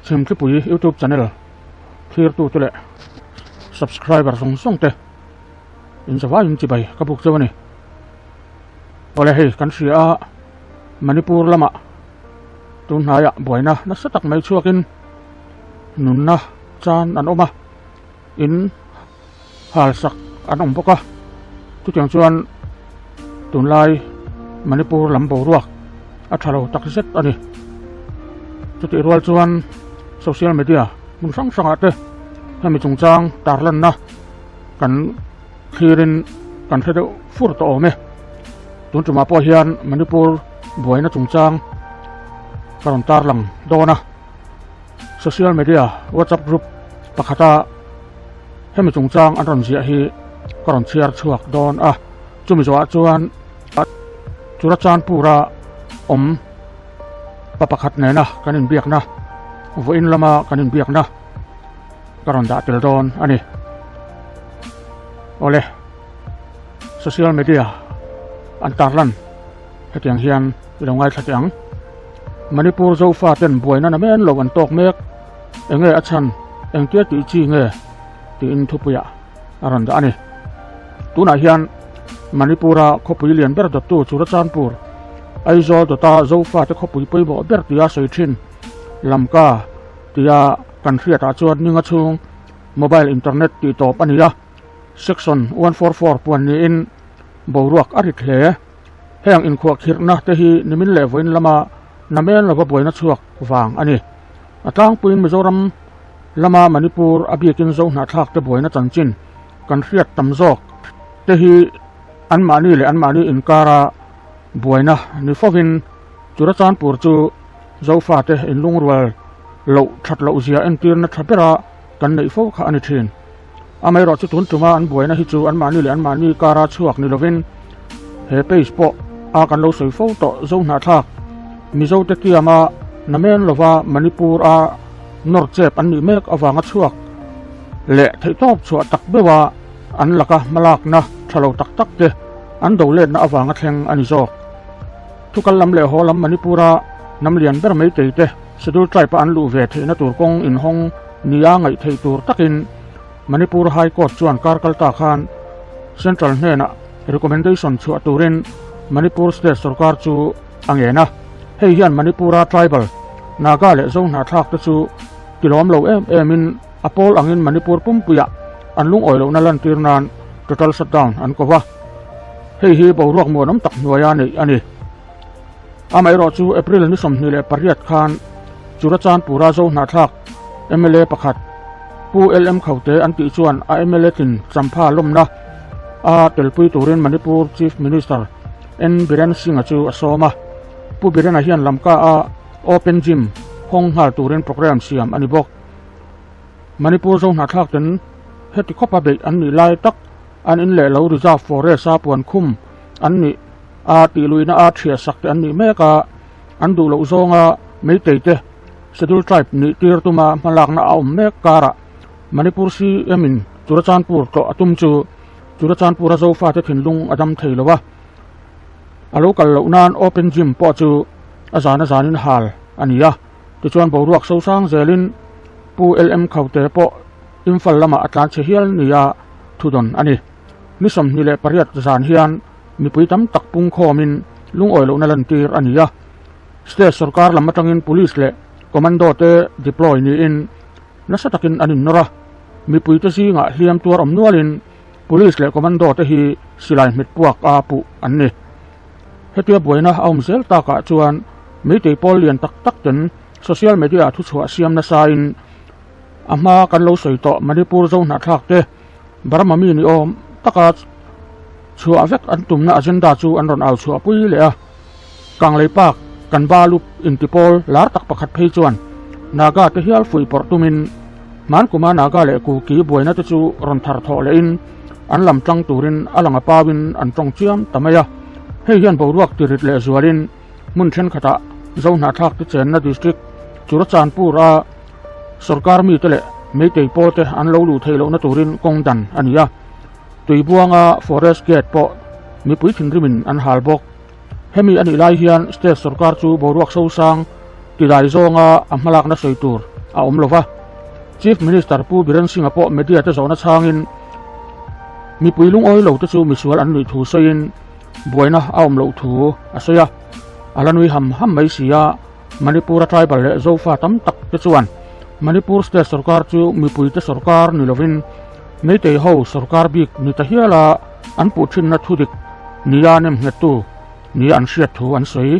Chhimtlipui YouTube channel thlirtute leh subscriber zawng zawng te in zavaiin chibai ka buk cheu a ni. Awle hei kan hria a, Manipur lamah tun hnaiah buaina nasa tak mai chhuakin nunna chan an awm a, in halsak an awm bawk a, chutiang chuan tunlai Manipur lam boruak a tha lo tak zet a ni. Chutih rual chuan social media hmun hrang hrangah te hemi chungchang tarlanna kan thlirin kan hre deuh fur tawh awm e. Tun tumah pawh hian Manipur buaina chungchang ka rawn tarlang dawn a. Social media WhatsApp group pakhata hemi chungchang an rawn ziah hi ka rawn chhiar chhuak dawn a, chumi zawhah chuan Churachandpur-a awm pa pakhat nena kan inbiakna, vawiin lama kan inbiakna ka rawn dah tel dawn a ni. Awle, social media an tarlan hetiang hian i lo ngaithla teh ang. Manipur Zofa ten buaina na men lo an tawk mek, enge a chhan, engtia tih chi nge tiin thupuiah a rawn dah a ni. Tunah hian Manipur-a khawpui lian ber dawttu Churachandpur, Aizawl dawta Zofa te khawpui pawimawh ber tia sawi thin Lamka tia kan hriatah chuan ninga chhung mobile internet tih tawp a ni a, Section 144 puan niin boruak a rit hle. Heng inkhuahkhirhna te hi nimin leh vawiin lama namen lova buaina chhuak vang a ni. A tlangpuiin Mizoram lama Manipur a biakin Zo hnahthlak te buaina chanchin kan hriat tam zawk te hi anmahni leh anmahni inkara buaina ni fovin Churachandpur chu Zofate inlungrual loh that loh zia entirna tha bera kan neih fo kha a ni thin. Amaherawh chu tun tuma an buaina hi chu anmahni leh anmahni kara chhuak ni lovin he page pawh a kan lo sawi fo tawh zo hnahthlak Mizo te tiama namen lova Manipur a nawr chep an nih mek avanga chhuak leh theihtawp chhuah tak beuha an laka hmalakna tha lo tak tak te an do letna avanga thleng a ni zawk. Thukal lam leh haw lam Manipur a hnam lian ber Meitei te Schedule Tribe a an luh ve theihna tur kawng inhawng nia ngaih theih tur takin Manipur High Court chuan kar kal ta khan Central hnenah recommendation chhuah turin Manipur State sorkar chu a ngen a. Hei hian Manipur-a tribal, Naga leh Zo hnahthlak te chu tilawm lo em emin a pawl angin Manipur pumpuiah an lungawi lohna lantir nan total shutdown an ko va. Hei hi boruak muanawm tak hnuaia neih a ni. Amaherawh chu April ni 28 khan Churachandpura Zo hnahthlak mla pakhat Pu LM Khaute an tih chuan a mla tlin champha lawmna a telpui turin Manipur Chief Minister N Biren Singh-a chu a sawm a. Pu Biren-a hian Lamka a Open Gym hawng nghal turin programme siam a ni bawk. Manipur Zo hnahthlak ten heti khawpa beih an nih lai tak an in leh lo Reserve Forest a puan khum an nih a tih luihna a thiah sak te an nih mek a, an duh loh zawnga Meitei te Schedule Tribe nih tir tuma hmalakna a awm mek karah Manipur CM in Churachandpur tlawh a tum chu Churachandpur a Zofa te thinlung a dam thei lo a, a lo kal loh nan Open Gym pawh chu a zan a zanin hal a ni a, tichuan boruak sosang zelin Pu LM Khaute pawh Imphal lamah a tlan chhe hial nia thudawn a ni. Ni 28 zan hian mipui tam tak pungkhawmin lungawi lohna lantir a ni a. State sorkar lam atangin police leh commando te deploy niin nasa takin an innawr a. Mipuite zingah hliam tuar awm nualin police leh commando te hi silai hmet puak a puh an ni. Hetia buaina a awm zel takah chuan meitei pawl lian tak tak ten social media thuchhuah siam nasain a hma kan lo sawi tawh Manipur zo hnahthlak te Burma mi ni awm taka chhuah vek an tumna agenda chu an rawn au chhuah pui leh a. Kanglei Park kan ba lup intipawl lar tak pakhat phei chuan Naga te hial fuih pawrh tumin Hmankuma Naga leh Kuki buaina te chu rawn thar thawh lehin an lam tlang turin a lang a pauin an tawng chiam ta mai a. Hei hian boruak tirit leh zualin hmun thenkhatah Zo hnahthlak te chenna district Churachandpur a Sorkar mite leh Meitei pawlte an lo luh theih lohna turin kawng dan a ni a, Tuibuanga Forest Gate pawh mipui thinrimin an hal bawk. Hemi a nih lai hian State sorkar chu boruak sosang tidai zawnga a hmalakna sawi tur a awm lo va. Chief Minister Pu Biren Singh-a pawh media te zawhna chhangin mipui lungawi lo te chu misual an nuih thu sawiin buaina a awm loh thu a sawi a. A la nui ham ham mai si a, Manipur-a tribal leh Zofa tam tak te chuan Manipur state sorkar chu mipuite sorkar ni lovin Meitei ho sorkar bik ni ta hiala an puh thinna thudik nia nemnghettu nia an hriat thu an sawi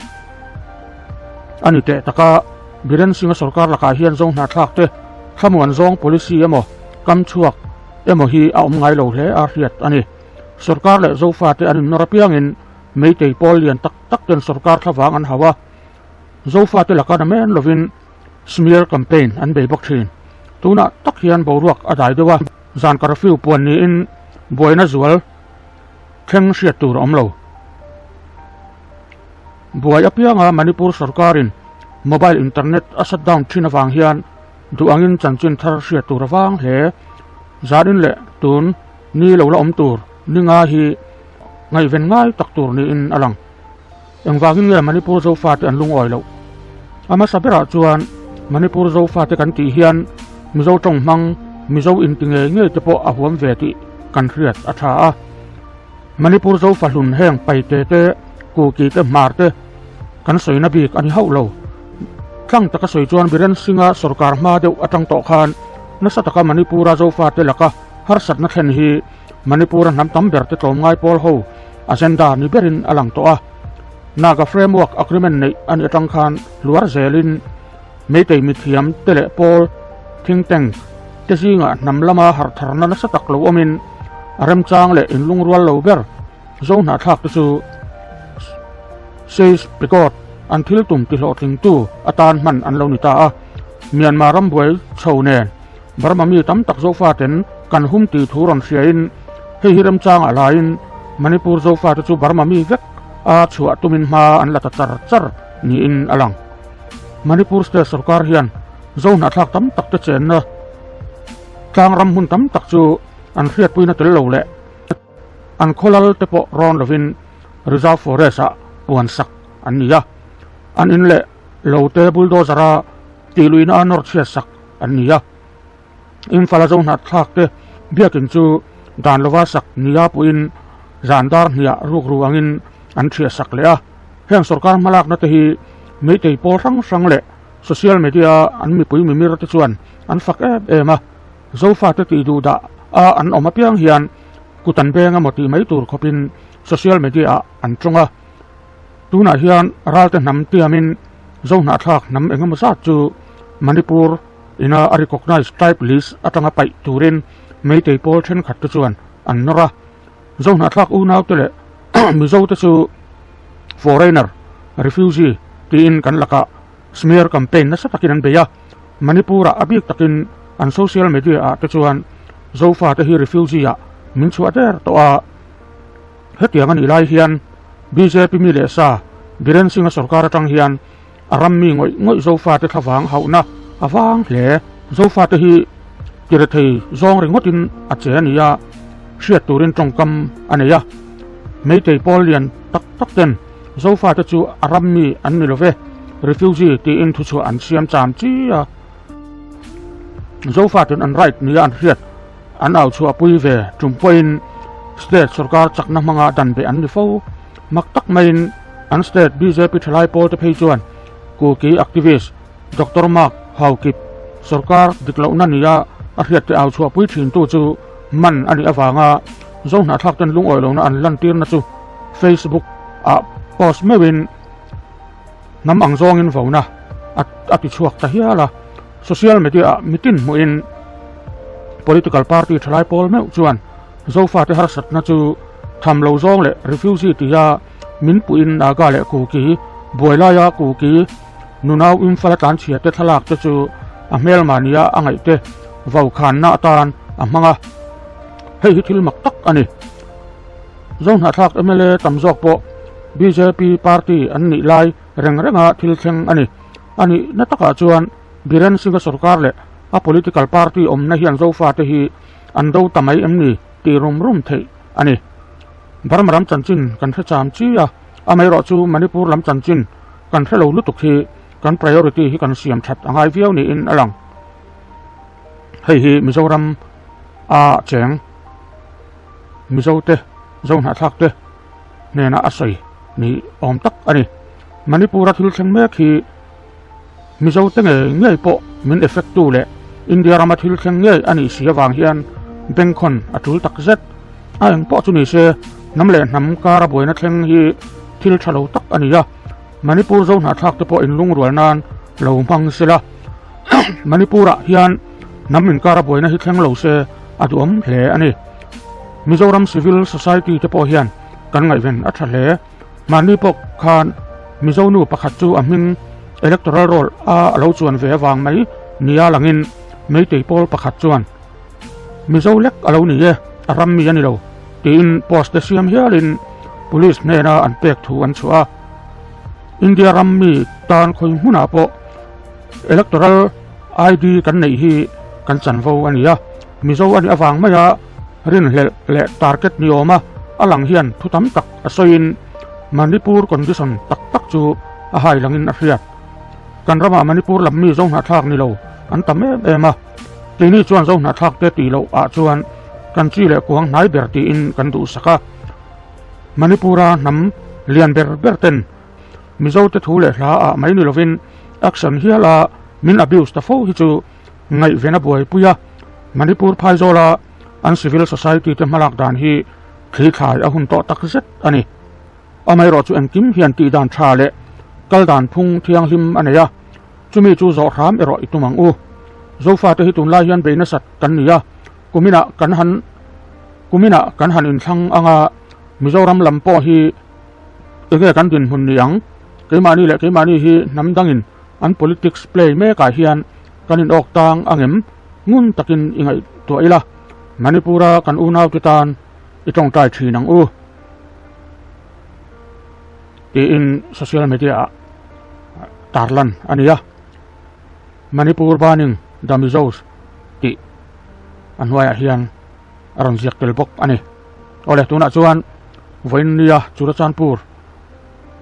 a ni teh taka Biren Singh-a sorkar lakah hian zo hnahthlak te thlamuan zawng policy emaw kam chhuak emaw hi a awm ngai lo hle a hriat a ni. Sorkar leh Zofate an innawr apiangin Meitei pawl lian tak tak ten sorkar thlavang an hau a, Zofate laka na men lovin smear campaign an bei bawk thin. Tunah tak hian boruak a dai deuh a, zan curfew puan niin buaina zual thleng hriat tur a awm lo. Buai apianga Manipur sorkarin mobile internet a shut down thin avang hian duh angin chanchin thar hriat tur a vang hle. Zanin leh tun ni lo la awm tur ninga hi ngaihven ngai tak tur niin a lang. Engvangin nge Manipur Zofate an lungawi loh? A hmasa berah chuan Manipur Zofate kan tih hian Mizo tawng hmang, Mizo inti ngei ngei te pawh a huam ve tih kan hriat a tha a. Manipur Zofa hlun heng Paite te, Kuki te, Hmar te kan sawina bik a ni hauh lo. Tlang taka sawi chuan Biren Singh-a sorkar hma deuh atang tawh khan nasa taka Manipur-a Zofate laka harsatna thlen hi Manipur-a hnam tam ber te tlawmngai pawl ho agenda ni berin a lang tawh a. Naga Framework Agreement neih a nih atang khan hluar zelin Meitei mithiam te leh pawl, think tank, te zingah hnam lama harhtharna nasa tak lo awmin a remchang leh inlungrual lo ber zo hnahthlak te chu Seix Picot an thil tum tihlawhtlingtu atan hman an lo ni ta a. Myanmar ram buai chho nen Burma mi tam tak Zofaten kan hum tih thu rawn hriain hei hi remchangah laiin Manipur Zofate chu Burma mi vek a chhuah tumin hma an la ta char char niin a lang. Manipur state sorkar hian Zo hnahthlak tam tak te chenna tlang ram hmun tam tak chu an hriatpuina tel lo leh an khawlal te pawh rawn lovin reserve forest ah puan sak an ni a, an in leh lo te bulldozer a tihluihna a nawr chhiat sak an ni a. Imphal a zo hnahthlak te biakin chu dan lova sak nia puhin zan dar hniah rukru angin an thiah sak leh a. Heng sorkar hmalakna te hi Meitei pawl hrang hrang leh social media an mipui mimir te chuan an fak em em a. Zofa te tih duh dah a an awm apiang hian kut an beng emaw tih mai tur khawpin social media ah an tawng a. Tunah hian ralte hnam tiamin Zo hnahthlak hnam engemaw zat chu Manipur ina a recognized tribe list atanga paih turin Meitei pawl thenkhat te chuan an nawr a. Zo hnahthlak unaute leh Mizo te chu foreigner, refugee tiin kan lakah smear campaign nasa takin an bei a. Manipur-ah a bik takin an social media ah te chuan Zofa te hi refugee ah min chhuah der tawh a. Hetiang a nih lai hian bjp mi leh sa Biren Singh-a sorkar atang hian a ram mi ngawih ngawih Zofate thlavang hauhna a vang hle. Zofate hi tirethei zawng ringawtin a che a ni a, hriat turin tawngkam a nei a. Meitei pawl lian tak tak ten Zofate chu a ram mi an ni love, refugee tiin thuchhuah an siam cham chi a. Zofaten an right nia an hriat an au chhuahpui ve tum pawhin state sorkar chakna hmanga dan beh an ni fo. Mak tak maiin an state bjp thalai pawl te phei chuan Kuki activist Doctor Mark Haokip sorkar dik lohna nia a hriat te au chhuahpui thintu chu man a nih avanga Zo hnahthlak ten lungawi lohna an lantirna chu Facebook ah post meuhin hnam ang zawngin vona a ti chhuak ta hial a. Social media ah mitin hmuhin political party thalai pawl meuh chuan Zofate harsatna chu tham lo zawng leh refugee tia min puhin Naga leh Kuki buai laia Kuki nunau Imphal a tlanchhia te thlalak te chu a hmelma nia a ngaih te vaukhanna atan a hmang a. Hei hi thil mak tak a ni. Zohnahthlak mla tam zawk pawh bjp party an nih lai reng renga thil thleng a ni. A nihna takah chuan Biren Singh-a sorkar leh a political party awmna hian Zofate hi an do ta mai em ni tih rum rum theih a ni. Burma ram chanchin kan hre cham chi a, amaherawh chu Manipur lam chanchin kan hre lo lutuk hi kan priority hi kan siam that a ngai viau niin a lang. Hei hi Mizoram a cheng Mizo te, Zo hnahthlak te hnena a sawi ni awm tak a ni. Manipur a thil thleng mek hi Mizo te ngei ngei pawh min effect tu leh India rama thil thleng ngei a nih si avang hian bengkhawn a tul tak zet. A eng pawh chu ni se hnam leh hnam kara buaina thleng hi thil tha lo tak a ni a, Manipur zo hnahthlak te pawh inlungrual nan lo hmang sela. Manipur ah hian hnam inkara buaina hi thleng lo se a duhawm hle a ni. Mizoram Civil Society te pawh hian kan ngaihven a tha hle. Mahni pawh khan Mizo nu pakhat chu a hming Electoral Roll a a lo chuan ve avang mai nia langin Meitei pawl pakhat chuan Mizo lek a lo ni e, a ram mi a ni lo tiin post te siam hialin Police hnena an pek thu an chhuah a. India ram mi tan khawi hmunah pawh Electoral ID kan neih hi kan chanvo a ni a, Mizo a nih avang maia rinhlelh leh target ni awma a lang hian thu tam tak a sawiin Manipur condition tak tak chu a hai langin a hriat. Kan ramah Manipur lam mi zo hnahthlak ni lo an tam em em a, keini chuan zo hnahthlak te tih loh ah chuan kan chi leh kuang hnai ber tiin kan duhsak a. Manipura hnam lian ber ber ten Mizo te thu leh hla ah mai ni lovin action hial a min abuse ta fo hi chu ngaihven a buaipui a, Manipur phaizawl a an civil society te hmalak dan hi thli thlai a hun tawh tak zet a ni. Amaherawh chu engkim hian tih dan tha leh kal dan phung thianghlim a nei a, chumi chu zawh hram erawh i tum ang u. Zofa te hi tunlai hian bei nasat kan ni a, kuminah kan han kuminah kan han inthlang anga Mizoram lam pawh hi Enge kan dinhmun ni ang? Keimahni leh keimahni hi hnam dangin an politics play mekah hian kan inawk tang angem? Ngun takin i ngaihtuah ila, Manipur-a kan unaute tan i tawngtai thin ang u tiin social media-ah tarlan a ni a. Manipur Burning the Mizos tih a hnuaiah hian a rawn ziak tel bawk a ni. Awle tunah chuan vawiin nia Churachandpur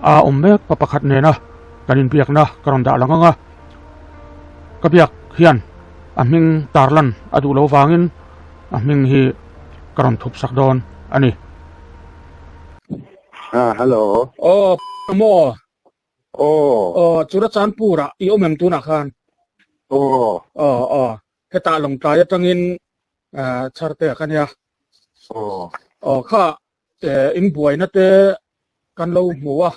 a awm mek pa pakhat nena kan inbiakna ka rawn dah lang ang a, ka biak hian a hming tarlan a duh lo vangin a hming hi ka rawn thup sak dawn a ni. Ah, hello. Aw, maw? Aw. Aw, Churachandpur ah i awm em tunah khan? Aw. Aw, aw. Hetah Lawngtlai atangin chhar te ka nia. Aw. Aw, kha in buaina te kan lo hmu a,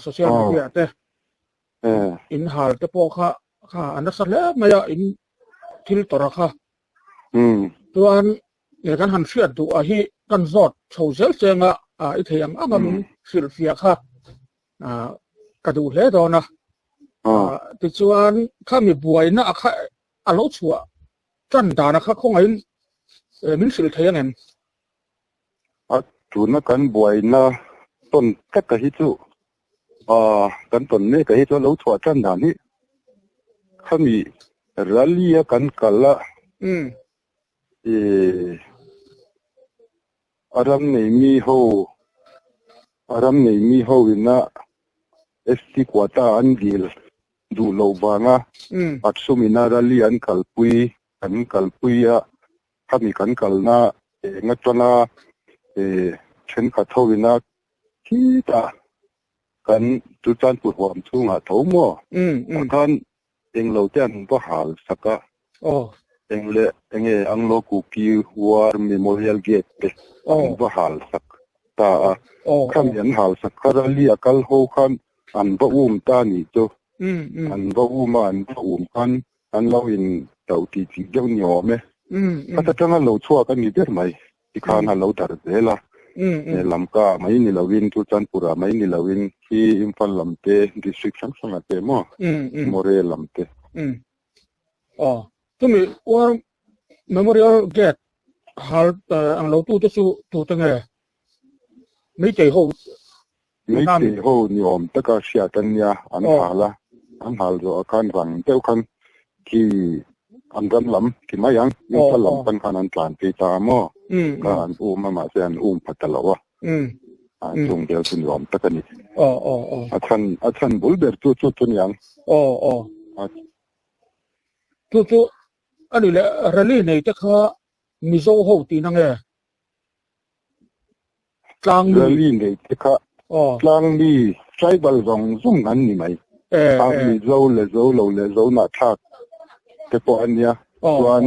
social media te in hal te pawh kha kha a nasa hle mai a, in thil tawrh a kha. Chuan kan han hriat duh a hi kan zawt chho zel cheng a, i thei ang ang a min hrilhfiah kha. Ka duh hle dawn a. Tichuan khami buaina a kha a lo chhuah tan dan a kha khawngaihin min hrilh thei ang em? A tuna kan buaina tawn tlat a hi chu kan tawn mek a hi chu a lo chhuah tan dan hi khami rally a kan kal a A ram nei mi ho a ram nei mi ho ina ST quota an dil duh loh vanga Atsum ina rally an kalpui kan kalpui a, khami kan kalna eng atanga thenkhat ho ina khitah kan Churachandpur huam chhungah tho maw? Tah khan Englo te an va hal sak a. Eng leh enge Anglo Kuki War Memorial Gate te an va hal sak ta a. Khami an hal sak kha rally a kal ho khan an va um ta ni chu. An va um a, an va um khan an lo in do tih tih deuh ni awm e. Khat atanga lo chhuak a ni ber mai. Tikhan a lo darh zel a, Lamka mai ni lovin, Churachandpur-ah mai ni lovin, khi Imphal lam te, district hrang hrangah te maw, Moreh lam te. Aw, chumi War Memorial Gate hal ang lo tute chu tute nge? Meitei ho. Meitei ho ni awm taka hriat an nia, an hal a, an hal zawh ah khan rang deuh khan khi an ram lam ti mai ang, Imphal lam pan khan an tlan phei ta a maw, kha an um a mahse an um pha ta lo a, a chung vel chu ni awm tak a ni. A chhan a chhan bul ber chu chu chu ni ang. Chu chu. Ani leh rally nei te kha Mizo ho tihna nge? Tlangmi. Rally nei te kha Tlangmi tribal zawng zawng an ni mai. Mizo leh Zo lo leh Zo nahthlak te pawh a nia. Chuan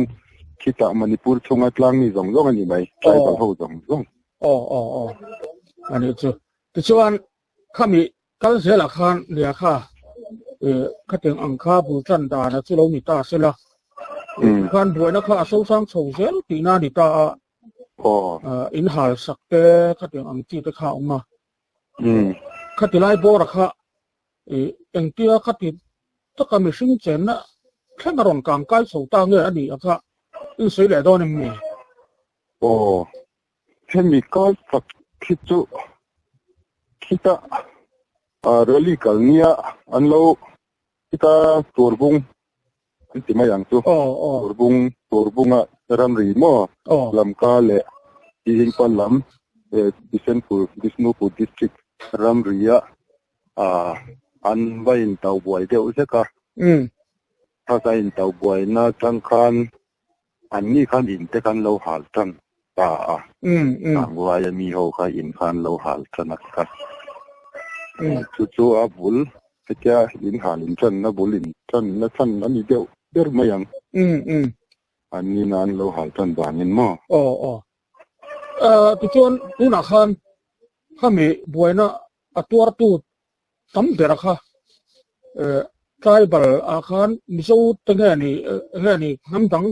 khitah Manipur chhunga Tlangmi zawng zawng a ni mai, tribal ho zawng zawng. Aw aw aw anih chu. Tichuan khami kal zelah khan nia kha khatiang ang kha bul tan dan a chu lo ni ta sela. Khan buaina kha a sosang chho zel tihna a ni ta a. In hal sak te khatiang ang chi te kha a awm a. Khati lai bawra kha engtia khati taka mihring chenna thleng a rawn kang kai chho ta nge a ni a kha insawi leh dawn em ni? Aw, hemi kal tak khi chu khita rally kal nia an lo khita turbung an ti mai ang chu. Turbung turbunga ramri maw Lamka leh Tihingpal lam Bishenpur Bishnupur district ramria an va intau buai deuh zek a. Khasa intau buaina chang khan Anni khan in te khan lo hal tan ta a, Kanglaia mi ho kha in khan lo hal tan a kha. Chu chu a bul hetia in hal in tanna bul in tanna chhan a ni deuh ber mai ang. Anni na an lo hal tan vangin maw? Aw aw. Tichuan tunah khan khami buaina a tuartu tam ber kha tribal ah khan Mizo te nge ni nge ni hnam dang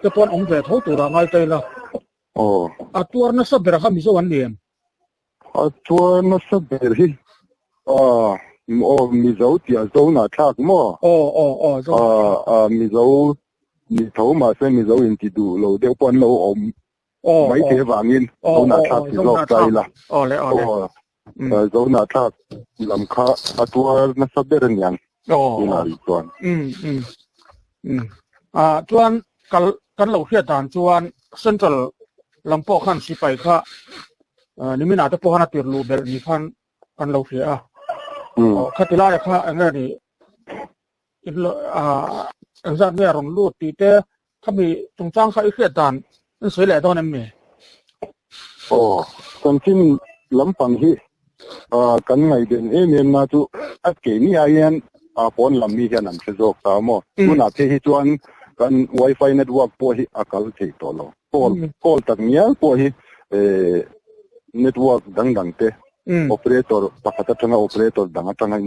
te pawh an awm ve tho tur ah ngai ta ila. Aw. A tuar nasa ber kha Mizo an ni em? A tuar nasa ber hi aw aw Mizo tih a zone ah thlak maw? Aw aw aw zone. Aw Mizo ni tho mahse Mizo in ti duh lo deuh pawh an lo awm mai thei avangin zone ah thlak ti zawk ta ila. Aw le aw le. Zohna thlak lam kha a tuar nasa ber a niang tunah rih chuan. Chuan kal kan lo hriat dan chuan Central lam pawh khan sipai kha niminah te pawh khan a tir luh belh ni khan kan lo hria a. Khati laia kha eng nge ni engzat nge a rawn lut tih te khami chungchang kha i hriat dan in sawi leh dawn em mi? Aw, chanchin lampang hi kan ngaihben em em na chu a keini ah hian pawn lam mi hian an hre zawk ta maw? Tunah phei hi chuan kan wifi network pawh hi a kal thei tawh lo. Call call tak ngial pawh hi network dang dang te operator pakhat atanga operator dang atanga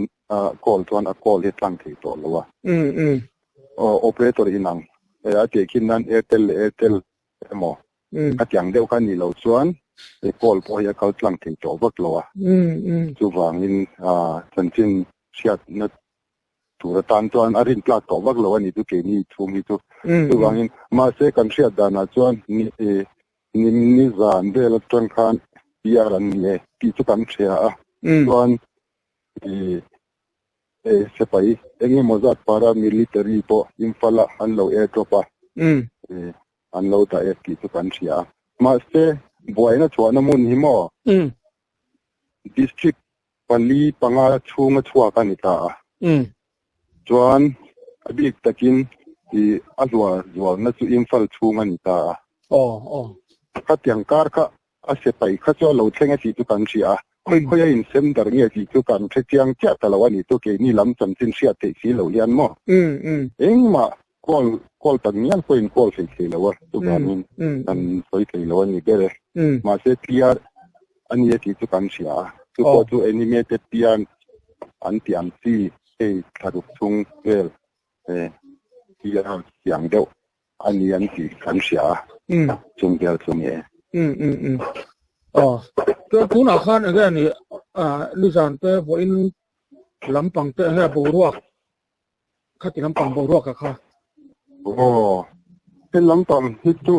call chuan a call hi tlang thei tawh lo a. Operator inang a tih khin nan Airtel leh Airtel emaw a tiang deuh kha nih loh chuan call pawh hi a kal tlang thei tawh vak lo a. Chuvangin chanchin hriatna tur atan chuan a rin tlak tawh vak lo a ni chu keini chhung hi chu. Chuvangin mahse kan hriat danah chuan ni zan vel atang khan PR an ni e tih chu kan hria a. Chuan Sipai eng emaw zat para military pawh Imphal-ah an lo airdrop a, an lo dah e tih chu kan hria a. Mahse, buaina chhuahna hmun hi maw district pali panga chhunga chhuak a ni ta a. Chuan a bik takin a hluar zualna chu Imphal chhung a ni ta a. Khatiang kar kha A sipai kha chu a lo thleng a tih chu kan hria a, khawi khawi a insem dar nge tih chu kan hre chiang chiah ta lo a ni chu keini lam chanchin hriat theih si lo hian maw? Engmah call call tak ngial pawhin call thei thei lo a, chuvangin kan sawi thei lo a ni ber e. Mahse clear a ni a tih chu kan hria a, chu pawh chu animated pian an tih ang chi hei thlaruk chhung vel clear chiang deuh A ni an tih kan hria a, chung vel chu ni e. Aw, chuan tunah khan enge a nih nizan te vawiin lampang te enge boruak khati lampang boruak a kha? Aw, he lampang hi chu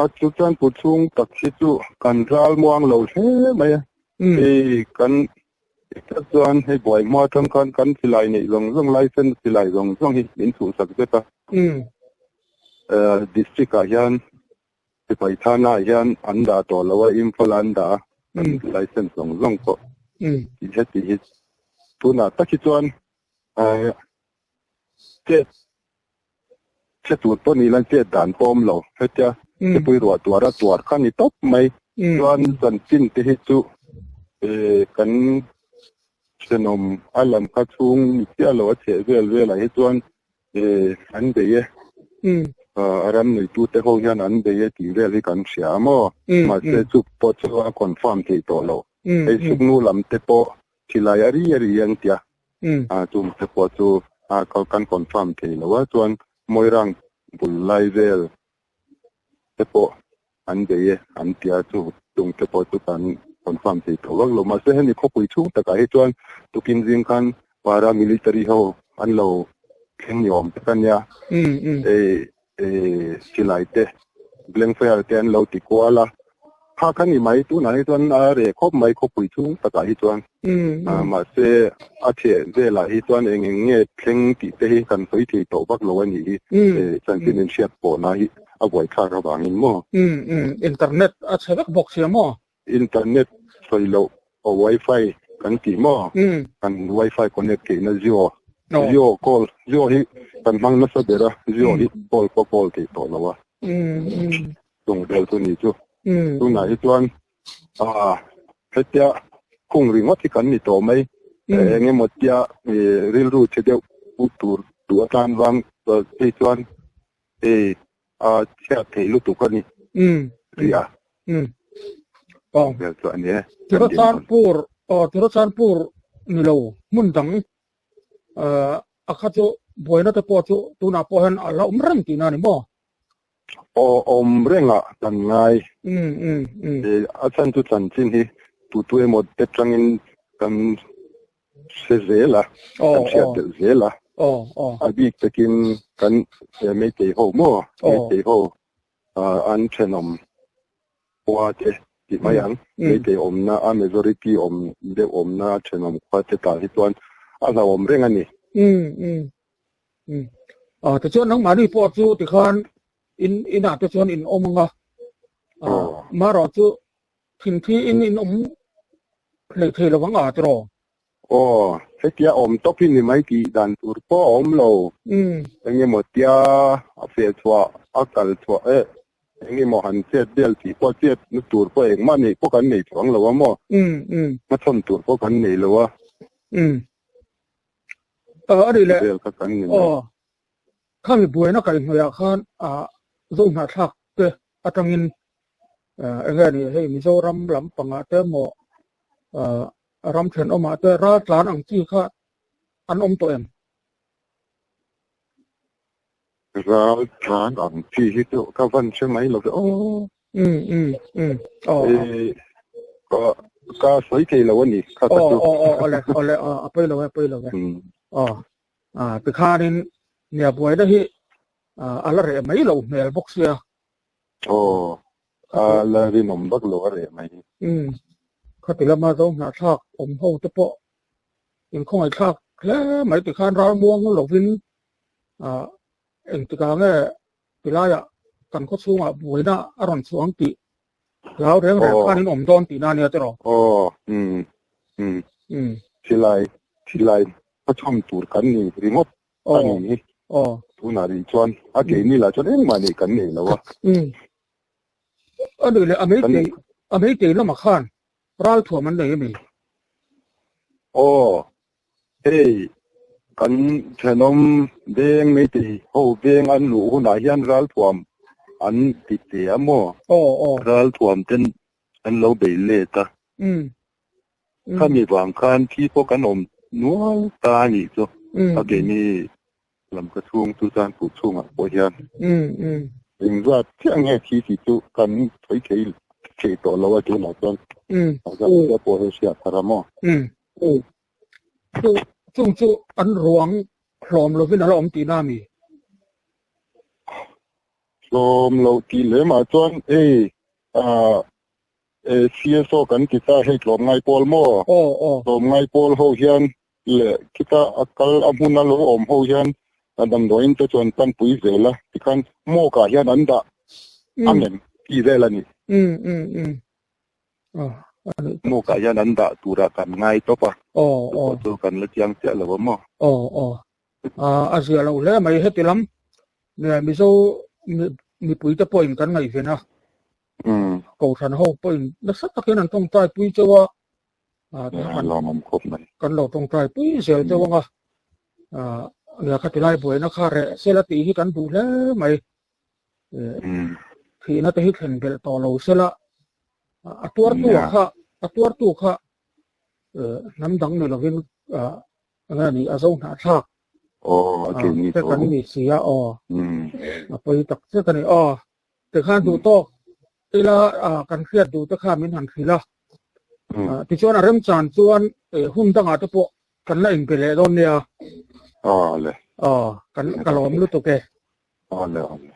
a chu chuan pu chhung tak hi chu kan ral muang lo hle mai a. Hei kan Tiktak chuan hei buai hma atang khan kan silai neih zawng zawng license silai zawng zawng hi min chhuhsak vek a. District ah hian sipai thana ah hian an dah tawh lo a, Imphal ah an dah a, kan license zawng zawng pawh tih heti hi tunah tak hi chuan chet. Hre tur pawh ni lan chet dan pawh awm lo. Hetia thipui ruah tuara tuar kha ni tawp mai. Chuan chanchin te hi chu kan thenawm a lam kha chhung ni chiah lo a chheh vel velah hi chuan an bei e. A ram neitute ho hian an bei e tih vel hi kan hria a maw? Mahse chu pawh chu a confirm theih tawh lo. Hei suknu lam te pawh thilai a ri a ri an tia. Chung te pawh chu kan confirm thei lo a, chuan Moirang bul lai vel te pawh an bei e an tia chu chung te pawh chu kan confirm thei tawh vak lo. Mahse hemi khawpui chhung takah hi chuan tukin zing khan para military ho an lo thleng ni awm tak a nia. Silai te blank fire te an lo ti kual a, kha kha ni mai tunah hi chuan a reh khawp mai khawpui chhung takah hi chuan mahse a chheh velah hi chuan eng eng nge thleng tih te hi kan sawi thei tawh vak lo a nih hi chanchin inhriat pawhna hi a buaithlak avangin maw. Internet a chhe vek bawk sia maw? Internet sawi loh aw wifi kan tih maw? Kan wifi connect theihna Jio Jio call Jio hi kan hmang nasa ber a Jio hi call pawh call theih tawh lo a chung vel chu ni chu tunah hi chuan hetia khung ringawt hi kan ni tawh mai eng emaw tia rilru chhe deuh pu tur duh atan vang phei chuan hei a chhiat theih lutuk a ni tih a vel chu a ni e. Tirachanpur aw Tirachanpur ni lo hmun dang a kha chu buaina te pawh chu tunah pawh hian a la awm reng tihna a ni maw? Aw awm rengah kan ngai. A chhan chu chanchin hi tu tu emaw te tangin kan hre zel a, kan hriat belh zel a. A bik takin kan Meitei ho maw, Meitei ho an thenawm khua te tih mai ang, Meitei awmna a majority awm deuh awmna a thenawm khua te tah hi chuan a hlauhawm reng a ni. Tichuan nangmahni pawh chu tikhan in inah te chuan in awm ang a, marawh chu Thingthi in in awm hlei thei lo ang a tiraw? Aw, hetia awm tawp hi ni mai tih dan tur pawh a awm lo. Eng emaw tia a feh chhuah, a kal chhuah eh eng emaw han chet vel tih pawh chet na tur pawh engmah neih pawh kan nei chuang lo a maw? Hmachhawn tur pawh kan nei lo a. A nih leh. Vel kha kan ni mai. Aw, Khami buaina kaihhnawihah khan Zohnahthlak te atangin eng nge ni hei Mizoram lam pangah te emaw ram thenawmah te raltlan ang chi kha an awm tawh em? Raltlan ang chi hi chu ka van hre mai lo ve aw. Ka ka sawi thei lo a ni kha ka chu. Aw aw awle awle a pawi lo e a pawi lo e. Aw. Tikhanin nia buaina hi a la reh mai lo hmel bawk sia. Aw, a la rinawm vak lo a reh mai. Umm, khati lama zo hnahthlak awm ho te pawh inkhawngaihthlak hle mai tikhan ralmuang lovin engtikah nge tilaiah kan khawchhungah buaina a rawn chhuang tih hlau reng reng khan in awm dawn tihna ania tiraw? Aw, umm, umm, thilai, thilai hmachhawn tur kan ni ringawt a ni hi. Tunah rih chuan a keini lah chuan engmah neih kan nei lo a. A nih leh a meitei, a meitei lamah khan ralthuam an nei a mi? Aw, hei kan thenawm veng meitei ho veng an luh hunah hian ralthuam an ti te a maw? Ralthuam ten an lo bei let a. Khami vang khan thi pawh kan awm nual ta a nih chu. A keini lam ka chhung chu chuan puh chhungah pawh hian engzat chiah nge thi tih chu kan sawi thei thei tawh lo a tunah chuan a zat chiah pawh hi hriat thar a maw. Chung chu an ruang hlawm lovin a la awm tihna a mi? Hlawm loh tih lemah chuan hei CSO kan ti ta hei tlawmngai pawl maw? Tlawmngai pawl ho hian leh khita a kal a hmun a lo awm ho hian damdawiin te chuan panpui zel a tikhan mawkah hian an dah ang em tih vel a ni. Mawkah hian an dah turah kan ngai tawp a, chu pawh chu kan la chiang chiah lo a maw? A ziah loh hle mai heti lam. Mizo mipuite pawhin kan ngaihven a, Kohhran ho pawhin nasa takin an tawngtai pui chauh a, kan lo tawngtai pui zel chauh ang a, lehkha tilai buaina kha reh sela tih hi kan duh hle mai. Thihna te hi thlen belh tawh lo sela, a tuartu kha a tuartu kha hnam dang ni lovin enge ni a zo hnahthlak te kan ni si a aw a pawi tak zet a ni aw tikhan duh tawk ila kan hriat duh te kha min han hrilh a tichuan a remchan chuan hun dangah te pawh kan la inbe leh dawn nia aw kan ka lawm lutuk e. Awle awle.